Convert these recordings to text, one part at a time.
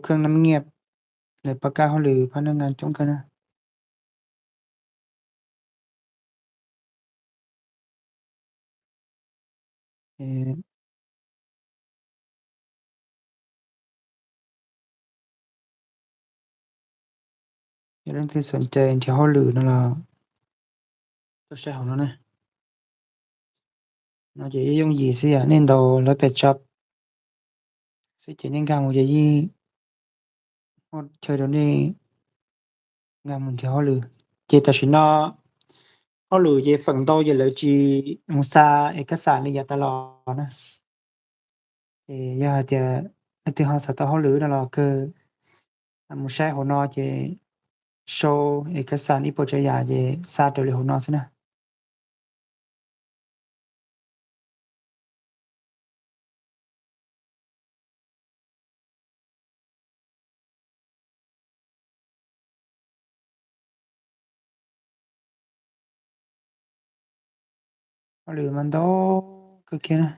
เครื่องนับเงียบ lawv pab kaj hauj lwm pab naj ngas coob kawg na. Yog leej twg xom cai nrhiav hauj lwm no los tuaj saib hauv no na. No ces yooj yim xwb yom, nej ntaus lawv pem tsob xwb ces nej nkag mus ces yeej muaj chaw rau nej nkag mus nrhiav hauj lwm. Ces tam sim no hauj lwm ces feem ntau ces lawv tsis mus xa es kab xam li yav tas los na. Ces yog hais tias leej twg ho xav tau hauj lwm no los kawg mus saib hauv no ces sau es kab xam ib puas tsav yam ces xa raws li hauv no xwb na. Hauj lwm mas ntau kawg kiag na.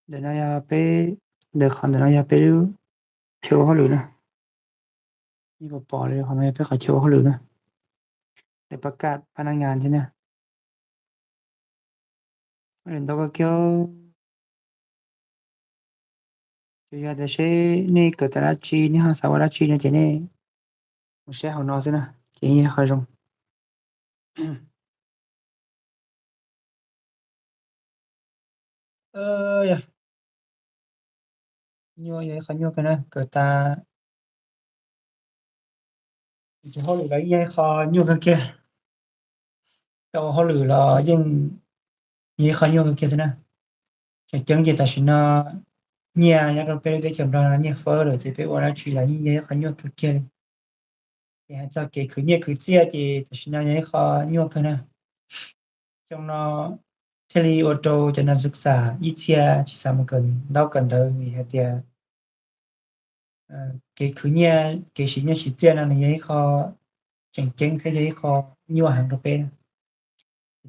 Ntawm no yog peb, ntawm qhov ntawm no yog peb lub chaw ua hauj lwm na. Nej puas pom li, qhov no yog peb qhov chaw ua hauj lwm na. Lawv pab kaj pab naj ngas thiab na. Hauj lwm ntau kawg kiag. Ces yog tias seb nej kawm tau dab tsi, nej ho xav ua dab tsi no ces nej mus saib hauv no xwb na, ces yeej yog qhov zoo. Nyuaj, yog ib qho nyuaj kawg na, kawm tas hauj lwm los yeej yog ib qho nyuaj kawg kiag. Tau hauj lwm los yeej yog ib qho nyuaj kawg kiag xwb na. Tseem ceeb ces tam sim no nyiaj nyob rau peb lub teb chaws Nplog no nyiaj fawb lawm ces peb ua dab tsi los yeej yog ib qho nyuaj kawg kiag li. Ces hais txog kev khwv nyiaj khwv txiaj ces tam sim no yog ib qho nyuaj kawg na. Xyoo no thiaj li ua rau cov nas xwm xam ib txhia tsis xav mus kawm ntaub kawm ntawv vim hais tias kev khwv nyiaj, kev siv nyiaj siv txiaj no nws yog ib qho tseem ceeb thiab yog ib qho nyuaj heev rau peb na.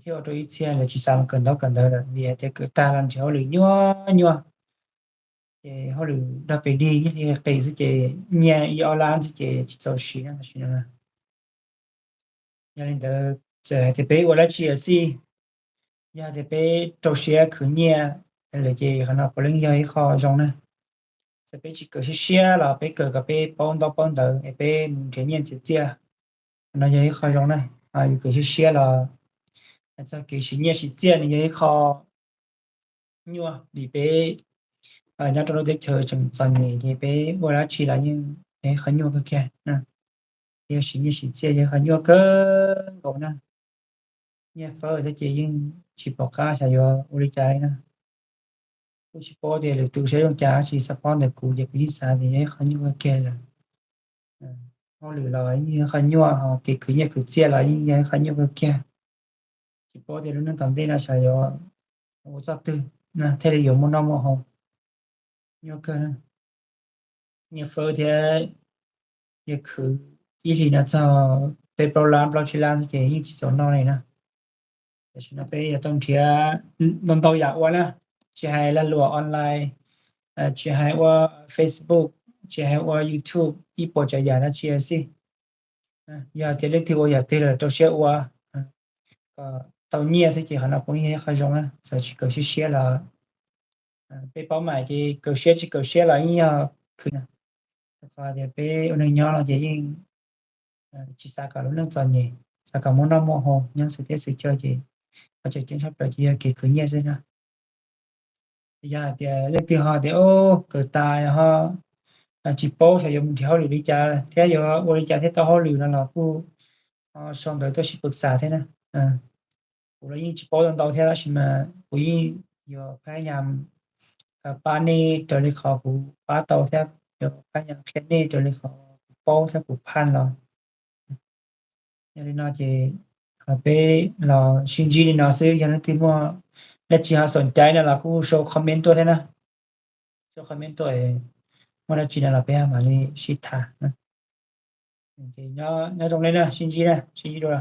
Thiaj ua rau ib txhia lawv tsis xav mus kawm ntaub kawm ntawv lawm vim hais tias kawm tag los nrhiav hauj lwm nyuaj nyuaj. Ces hauj lwm nrog pes dig nyiaj hli qis xwb ces nyiaj ib ob lab xwb ces tsis txaus siv na tam sim no. Yog li ntawd txawm hais tias peb ua dab tsi los xij, yog tias peb rau siab khwv nyiaj lawm ces qhov no puav leej yog ib qho zoo na. Txawm peb tsis kawm siab siab los peb kawm kom peb paub ntaub paub ntawv es peb mus nrhiav nyiaj nrhiav txiaj, qhov no yog ib qho zoo na. Yus kawm siab siab los hais txog kev siv nyiaj siv txiaj nws yog ib qho nyuaj vim peb nyob rau lub teb chaws tseem txom nyem ces peb ua dab tsi los yeej yog ib qho nyuaj kawg kiag na. Yog siv nyiaj siv txiaj yog ib qho nyuaj kawg nkaus na. Nyiaj fawb thiab ces yeej tsis pom qab xyov yuav ua li cas li na. Kuj tsis paub tias lwm tus saib zoo cas tsis xav paub ntawm kuv ces kuv yeej xav tias yog ib qho nyuaj kawg kiag lawm. Hauj lwm los yeej yog ib qho nyuaj, ho kev khwv nyiaj khwv txiaj los yeej yog ib qho nyuaj kawg kiag. Tsis paub tias lub neej tom ntej no xyov yuav ua txoj twg thiaj li yuav muaj noj muaj haus. Nyuaj kawg na. Nyiaj fawb thiab, yog khwv ib hlis no txog peb plaub lab plaub tsib lab xwb ces yeej tsis txaus noj li na. Tam sim no peb yuav tau nrhiav ntau ntau yam ua na, tsis hais lag luam online, tsis hais ua Facebook, tsis hais ua YouTube, ib puas tsav yam dab tsi xij. Yog tias leej twg ua yam twg los rau siab ua kom tau nyiaj xwb ces qhov no puav leej yog ib qho zoo na, txawm tsis kawm siab siab los peb paub mas ces kawm siab tsis kawm siab los yeej yog khwv. Rau qhov tias peb ua neeg nyob no ces yeej tsis xav kom lub neej txom nyem, xav kom muaj noj muaj haus nyob xws teb xws chaw ces qhov tseem ceeb tshaj plaws ces yog kev khwv nyiaj xwb na. Yog hais tias leej twg ho tias kawm tas ho tsis paub xyov yuav mus nrhiav hauj lwm li cas thiab yuav ua li cas thiaj tau hauj lwm no los kuj sau ntawv tuaj sib pwv xav thiab na. Kuv los yeej tsis paub tau ntau thiab tab sis mas kuv yeej yuav phab yam pab nej raws li qhov kuv pab tau thiab, yuav phab yam qhia nej raws li qhov kuv paub thiab kuv phaj los. Yog li no ces peb los sib ntsib li no xwb, yog leej twg muaj dab tsi ho xom cai no los kuj sau comment tuaj thiab na. Sau comment tuaj, muaj dab tsi no los peb mam li sib tham. Ces nyob zoo li na, sib ntsib na, sib ntsib dua.